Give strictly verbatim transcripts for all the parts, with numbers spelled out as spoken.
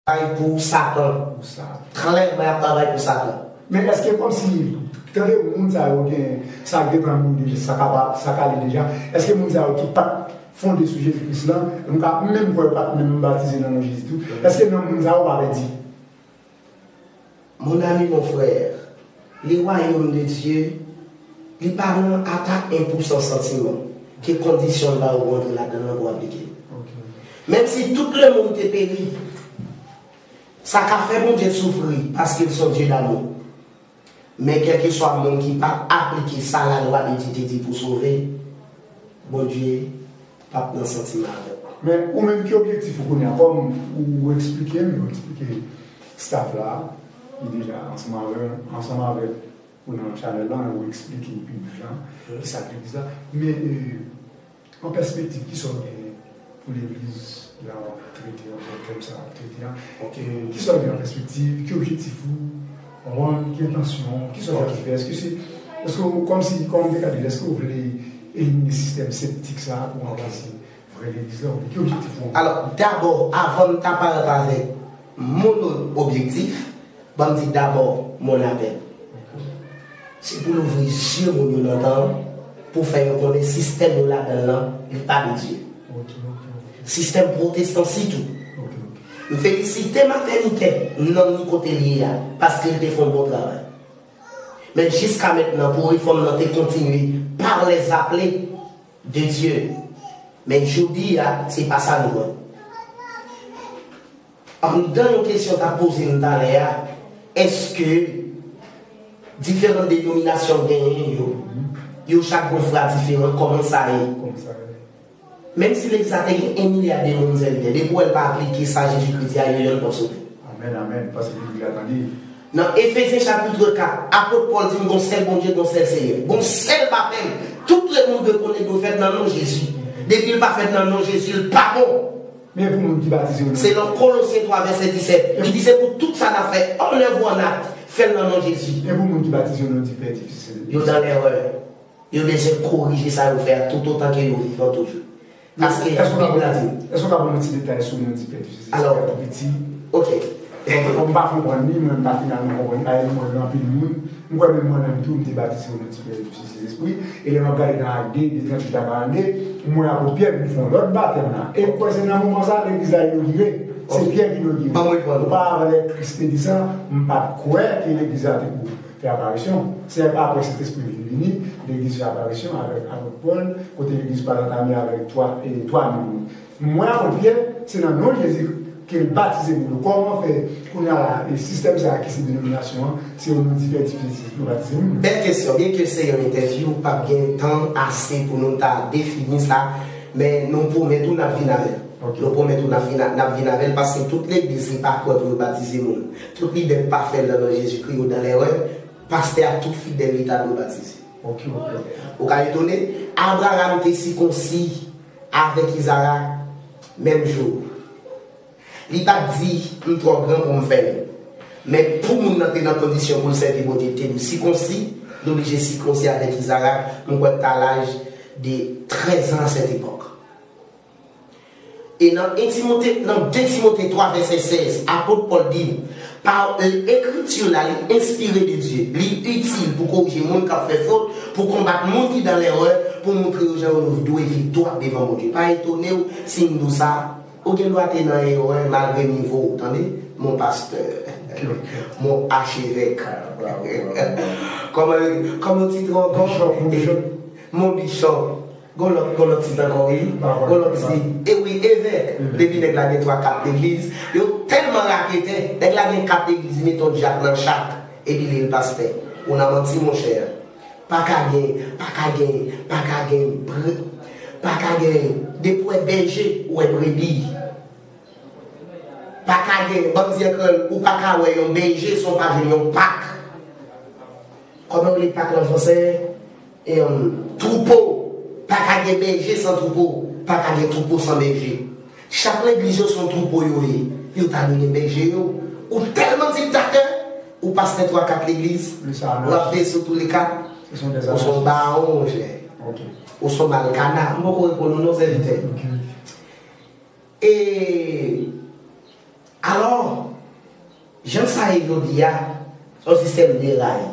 travay pou Satan. Pou Satan. Klèman, y ap travay pou Satan. Men èske kòmsi, tande moun sa yo gen, sa gentan mouri deja, sa ka pa, sa k ale deja, èske moun sa yo ki pa t fonde sou Jezi Kris lan, m ka menm kwè yo pa t menm batize nan non Jezi tou, èske non moun sa yo pa pèdi? Mon ami, mon frère, le royaume de Dieu, li pa nan ata en pou san santiman ke kondisyon l ba ou pou antre ladan l lan pou aplike l. Menm si tout lemonn te peri, sa ka fè Bondye soufri, paske l se yon Dye damou. Men kèlkeswa moun ki pa aplike sa lalwa de Dye te di pou sove, Bondye p ap nan santiman avè l. Men ou menm, ki objektif ou kounye a? Kòm ou eksplike m, ou eksplike staff la, ki deja ansanm avè, ansanm avèk ou nan chanèl la, ou eksplike piblik lan ki sa k legliz la. Men, e, an pèspektiv, ki sa w genyen pou legliz la w ap trete, an tèm sa w ap trete a? E, ki sa w genyen an pèspektiv? Ki objektif ou? Ou konprann? Ki entansyon ou? Ki sa w ap fè? Èske se, èske ou, kòmsi, kòm m te ka di, èske ou vle elimine sistèm septik sa a pou ranplase vrè legliz la? Oubyen ki objektif ou? Alò, dabò, avan m ta parèt avèk mon objektif, ban m di dabò mon apèl. Se pou louvri zye moun yo nan tan an, pou fè yo konnen sistèm yo ladan l lan, li pa de Dye. Sistèm pwotestan sitou. M felisite Matènitè, nanm li kote l ye a, paske l te fè yon bon travay. Men jiska mentnan, pou refòm nan te kontinye par les appelés de Dieu. Men jodi a, se pa sa nou wè. Anndan yon kesyon w t ap poze m talè a, èske diferan denominasyon genyen yo, yo chak gon fra diferan, kòman sa ye? Menm si legliz la te gen en milya de moun sèvitè, depi w wè l pa aplike sa Jezikri di a, yo yonn p ap sove. Amèn, amèn. Paske Bib la tande. Nan Efezyen chapit kat, apot Pòl di n gon sèl Bondye, gon sèl Seyè, gon sèl batèm. Tout lemonn dwe konnen dwe fèt nan non Jezi. Depi l pa fèt nan non Jezi, l pa bon. Men pou moun ki batize yo nan... Selon Kolosyen twa vèsè disèt, li di se pou tout sa n ap fè, en œuvre ou en acte, fè l nan non Jezi. Men pou moun ki batize yo nan di pè difisil. Yo nan lèrè. Yo bezwen korije sa yo fè a toutotan ke yo vivan toujou. Paske Bib la di. Èske w ka ban mwen ti detay sou non di pè difisil? Alò, tou piti. Ok. Bon, m pa konprann li, mwen m pa finalman konprann li, paske m wè gen anpil moun, m kwè menm mwen menm tou, m te batize o non di Pè, Fis e Sentespri, e lè m ap gade nan Ak de, de tranntuit a karannde, m wè apot Pyè vin fè yon lòt batèm la. E m kwè se nan moman sa a legliz la inogire. Se Pyè ki inogire. Oparava lè Kris te di sa, m pa t kwè ke legliz la te pou fè aparisyon. Se apre Sentespri vin vini, legliz fè aparisyon avèk apot Pòl, kote legliz pa t antame avèk twa, e, twa mil moun. Mwen, apot Pyè, se nan non Jezi ke l batize moun yo. Kòman fè, kounye a la, e sistèm sa a ki se denominasyon an, se o non di Pè, di Fis e Sentespri yo batize moun yo? Bèl kesyon. Byenke se yon entèvyou, p ap gen tan ase pou nou ta defini sa, men nou pwomèt ou n ap vin avè l. Ok. Nou pwomèt ou n ap vin a-, n ap vin avè l, paske tout legliz li pa kwè pou yo batize moun. Tout lidè k pa fè l nan non Jezikri yo nan lèrè, pastè ak tout fidèl li ta dwe batize. Ok, ok. Ou ka etone, Abraram te sikonsi avèk Izarak menm jou. Li pa t di, "M twò gran pou m fè l." Men pou moun nan te nan kondisyon pou l sèvi Bondye, li te dwe sikonsi, li oblije sikonsi avèk Izarak, mwen kwè t a laj de trèz an a sèt epòk. E nan en Timote, nan de Timote twa vèsè sèz, apot Pòl di, pa, Ekriti la, li enspire de Dye, li itil pou korije moun k ap fè fot, pou konbat moun ki dan lèrè, pou montre yo jan yo dwe viv dwat devan Bondye. Pa etone w si m di w sa, ou gen dwa te nan erè malgre nivo w, tande, mon pastè, mon achevèk. Kòman, kòman yo titre ankò? Bishop, mon bishop. Mon bishop. Gon lòt, gon lòt tit ankò, wi. Gon lòt tit. E wi, evèk. Depi nèg la gen twa, kat legliz, yo tèlman raketè. Nèg la gen kat legliz, li mete yon djak nan chak. Epi li rele pastè. Ou nan manti, monchè. Pa ka gen, pa ka gen, pa ka gen bre-, pa ka gen, depi w wè bèje, ou wè brebi. Pa ka gen, ban m di ankò, ou pa ka wè yon bèje san w pa jwenn yon pak. Kòman yo rele pak lan fransè? Em, twoupo. Pa ka gen bèje san twoupo. Pa ka gen twoupo san bèje. Chak legliz yo se yon twoupo yo ye. Yo ta dwe gen bèje yo. Ou tèlman diktatè, ou pastè twa kat legliz, w ap veye sou tou le kat. Ou se yon bawon, monchè. Ou se yon malkana. M poko reponn ou non, sèvitè. E, alò, Jan sa ye jodi a, se yon sistèm de ray.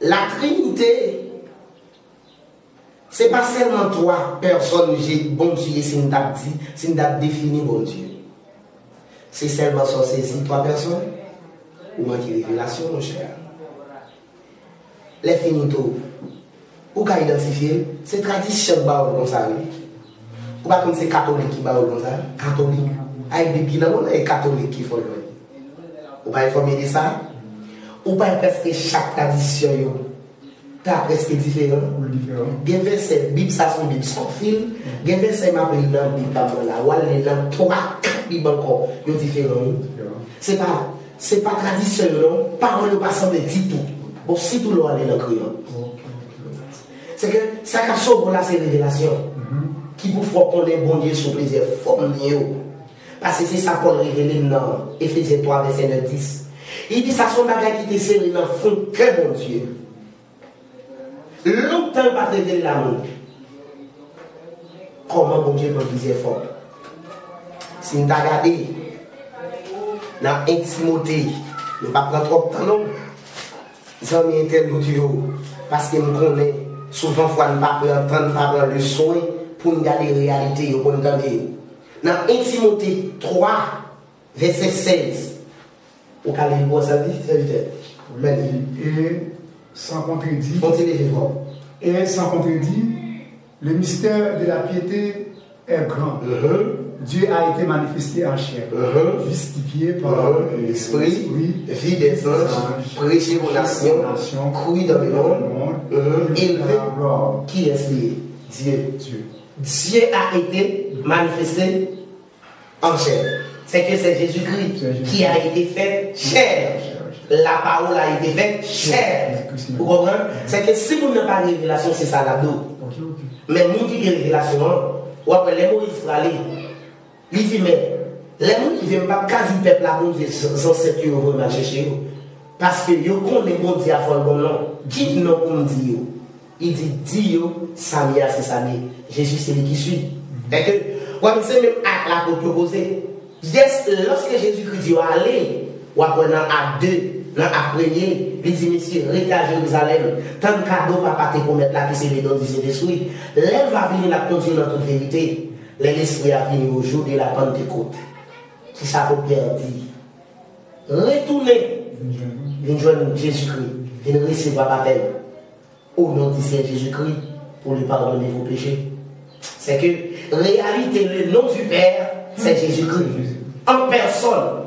La Trinité, se pa sèlman twa pèsòn je Bondye si n t ap di, si n t ap defini Bondye. Se sèlman sa w sezi twa pèsòn? Ou manke revelasyon, monchè. Lè fini tou, ou ka idantifye l, se tradisyon k ba w l konsa, wi. Ou pa konn se katolik ki ba w l konsa? Katolik. Ay, Bib ki nan men w lan, e katolik ki fè w jwenn. Ou pa enfòme de sa? Ou pa wè prèske chak tradisyon yo ta prèske diferan? Gen vèsè, Bib sa se yon Bib Scofield, gen vèsè m ap li nan Bib pa mwen la, w al li nan twa, kat Bib ankò, yo diferan, wi. Se pa, se pa tradisyon yo non, pawòl yo pa sanble ditou. Bon, sitou lè w ale nan kreyòl. Se ke sa k ap sove w la se revelasyon ki pou fè w konnen Bondye sou plizyè fòm li yo. Paske se sa Pòl revele n nan Efezyen twa vèsè nèf, dis. Li di sa se yon bagay ki te sere nan fon kè Bondye. Lontan l pa t revele l a moun. Kòman Bondye pran plizyè fòm? Si n ta gade nan en Timote, nou pa pran twòp tan non. Zanmi entènot yo, paske m konnen souvan fwa n pa pran tan, n pa pran le swen pou n gade reyalite yo, pou n tande yo. Nan en Timote twa, vèsè sèz, ou ka li l pou w, sa l di, sèvitè? Men li. Et sans contredit, Fon ti leve fò. Et sans contredit, le mystère de la piété est grand. Mhm. Dieu a été manifesté en chair, Mhm. justifié par Mhm. le L'esprit, Esprit, vie des anges, prêché aux nations, cru dans le monde, Mhm. élevé. Qui est-ce? Dieu. Dieu. Dieu a été manifesté en chair. C'est que c'est Jésus-Christ qui a été fait chair. La parole a été faite chair. Ou konprann? Se ke si moun nan pa gen revelasyon, se sa l ap di w. Men moun ki gen revelasyon an, w ap wè lè Moyiz prale, li di, men, lè m rive, m p ap ka di pèp la Bondye, z-, zansèt yo voye m al chèche yo. Paske yo konnen Bondye a fò l ban m non. Ki non pou m di yo? Li di, di yo, sa m ye a se sa m ye. Jezi se li ki sui. Èske, w ap se menm ak lapot yo poze. Yes, lòske Jezikri di yo ale, w ap wè nan Ak de, nan Ak premye, li di mesye, rete a Jerizalèm, tann kado Papa te pwomèt la ki se le don di Sentespri. Lè l va vini, l ap kondui yo nan tout verite. Lè Lespri a vini, au jour de la Pentecôte, kisa pou Pyè di? Retounen, vin jwenn Jezikri, vin resevwa batèm. Au nom du Seigneur Jésus-Christ, pour lui pardonner vos péchés. C'est que, réalité, le nom du Père, c'est Jésus-Christ. En personne.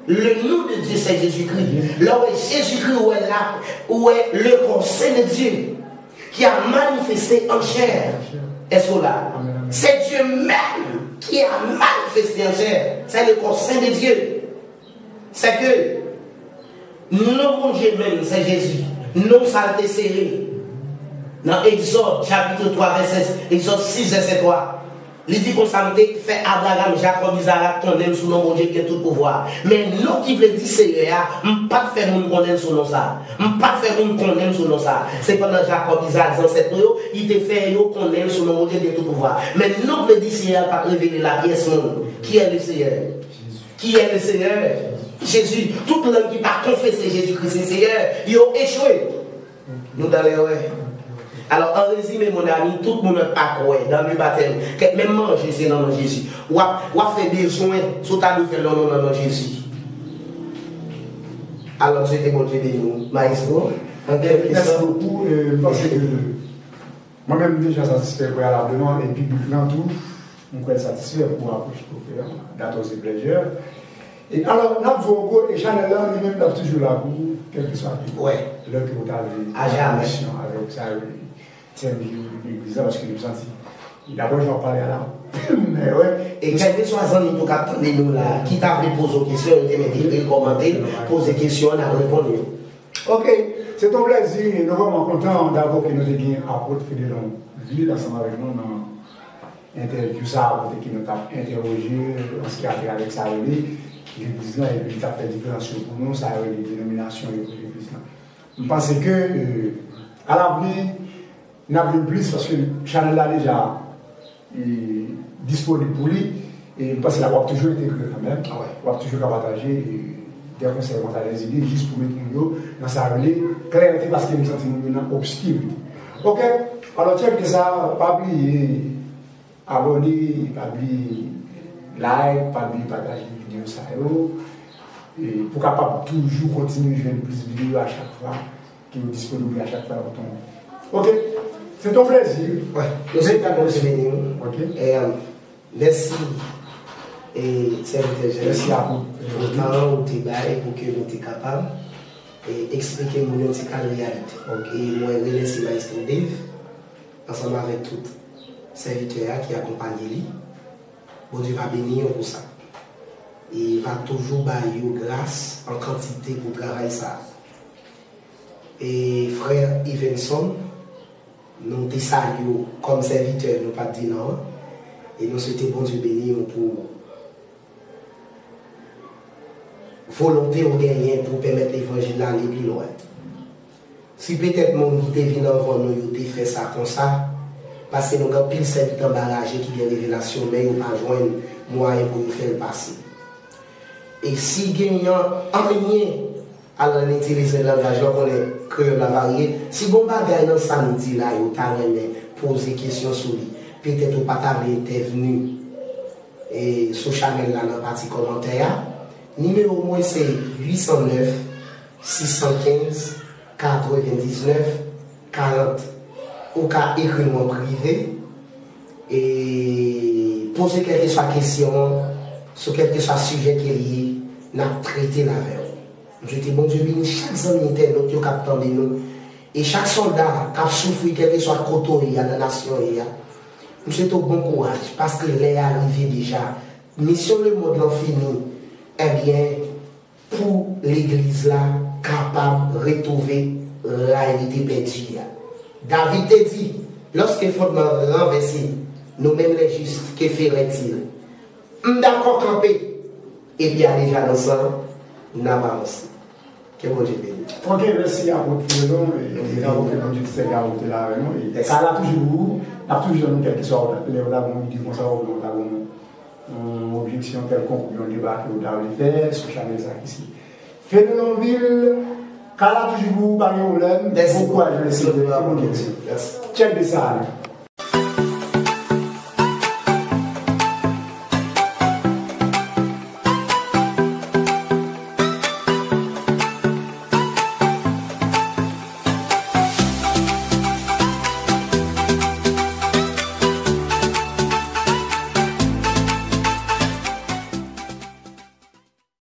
Le nom de Dieu, c'est Jésus-Christ. Lè w wè Jezikri, ou wè la, ou wè le corps saint de Dieu, qui a manifesté en chair. Est-ce que là? C'est Dieu même qui a manifesté en chair. C'est le corps saint de Dieu. Se ke non Bondye menm, se Jezi. Non sa l te sere. Nan Egzòd, chapit twa, vèsè, Egzòd sis, vèsè twa, li di konsa, m te fè Abraram, Jakòb, Izarak konnen m sou non Bondye ki gen tout pouvwa. Men non ki vle di Seyè a, m pa t fè moun konnen l sou non sa a. M pa t fè moun konnen m sou non sa a. Sepandan, Jakòb, Izarak, zansèt nou yo, li te fè yo konnen l sou non Bondye ki gen tout pouvwa. Men non k vle di Seyè a, l pa t revele l a pyès moun. Qui est le Seigneur? Qui est le Seigneur? Jezi. Tout lang ki pa konfese Jezikri se Seyè, yo echwe. Nou dan erè. Alò, an rezime, mon ami, tout moun pa kwè dan le batèm. Kèk menm manje, se nan non Jezi. W ap, w ap fè bezwen, si w ta dwe fè l nan non, nan non Jezi. Alò, m swete Bondye beni w, maestro. An kèk Merci beaucoup. Euh, m panse ke mwen menm, m deja satisfè preyalableman, e piblik lan tou. M kwè l satisfè pou apwòch ke w fè an, dat of the pleasure. E alò, n ap di w gwo, e chanèl la, li menm, l ap toujou la pou ou, kèlkeswa ki lè ke w ta vle fè koneksyon avèk sa yo, tèm ki legliz la, paske nou santi, daprè jan w pale a la, anpil moun, wè. E kèlkeswa zanmi tou k ap tande nou la, ki ta vle poze w kesyon, yo te mèt ekri l, kòmante l, poze kesyon an, n ap reponn yo. Ok, se te yon plèzi, nou vrèman kontan dabò ke nou te gen apot Fedelon Vil ansanm avèk nou nan entèvyou sa a, kote ke nou t ap entèwoje an se ki a fè avèk sa yo rele legliz lan, epi li t ap fè diferans yo pou nou, sa yo rele denominasyon yo pou legliz lan. M panse ke, euh, alavni, n ap jwenn plis, paske chanèl la deja, e, disponib pou li. E m panse la w ap toujou entegre kanmenm. W ap toujou ka pataje de konsèy konsa, de zide, jis pou met moun yo nan sa yo rele klète, paske m santi moun yo nan obskirite. Oke? Alò, tchèk de sa, pa bliye abòne, pa bliye like, pa bliye pataje videyo sa yo, pou kapab toujou kontinye jwenn plis videyo a chak fwa ke yo disponib, a chak fwa yo tonbe. Oke? Se ton plezi. Wi, nou swete Bondye beni w. Oke? Mèsi, e, sèvitè Jeremy, pou tan ou te bay pou ke nou te kapab, e, eksplike moun yon ti kal reyalite. E mwen remèsye Maestro Dave, ansanm avèk tout sèvitè a ki akonpanye li. Bondye va beni yo pou sa. E va toujou ba yo gras an kantite pou travay sa. E frè Evenson, nou te salye w kòm sèvitè, nou pa t di non an. E nou swete Bondye beni w pou volonte w genyen pou pèmèt levanjil la ale pi lwen. Si petèt moun ki te vin anvan nou yo te fè sa konsa, paske nou gen anpil sèvitè anba raje ki gen revelasyon, men yo pa jwenn mwayen pou yo fè l pase. E si genyen anyen, alò n itilize langaj la, w konnen kreyòl la varye, si gen yon bagay nan sa m di la yo ta renmen poze kesyon sou li, petèt ou pa ta vle entèvni, e, sou chanèl la nan pati kòmantè a. Nimewo mwen se uit san nèf, sis san kenz, katrevendiznèf, karant. Ou ka ekri nou an prive, e poze kèlkeswa kesyon sou kèlkeswa sijè ke l ye, n ap trete l avè w. M swete Bondye beni chak zanmi entènot yo k ap tande nou, e chak sòlda k ap soufri kèlkeswa kote w ye a nan nasyon w ye a. M swete w bon kouraj, paske lè a rive deja. Misyon lemonn lan fini. Ebyen, pou legliz la kapab retwouve ray li te pèdi a. David te di, lorsque fondement ranversé, nous-mêmes les justes, que feront-ils? M dakò kanpe, epi ale jan nan san, n ap avanse. Ke Bondye beni. Ok, mèsi apot Filon, e ke Bondye te sèvi avè w te la avè nou. E kay la toujou pou ou, n ap toujou tann ou kèlkeswa lè w ta gen yon ide konsa, ou ta gen yon objeksyon kèlkonk oubyen yon deba ke w ta vle fè sou chanèl sa ki se Fedonvil, kay la toujou pou ou, pa gen pwoblèm. Bon kouraj nan Senyè a, ke Bondye beni. Tchèk de sa a.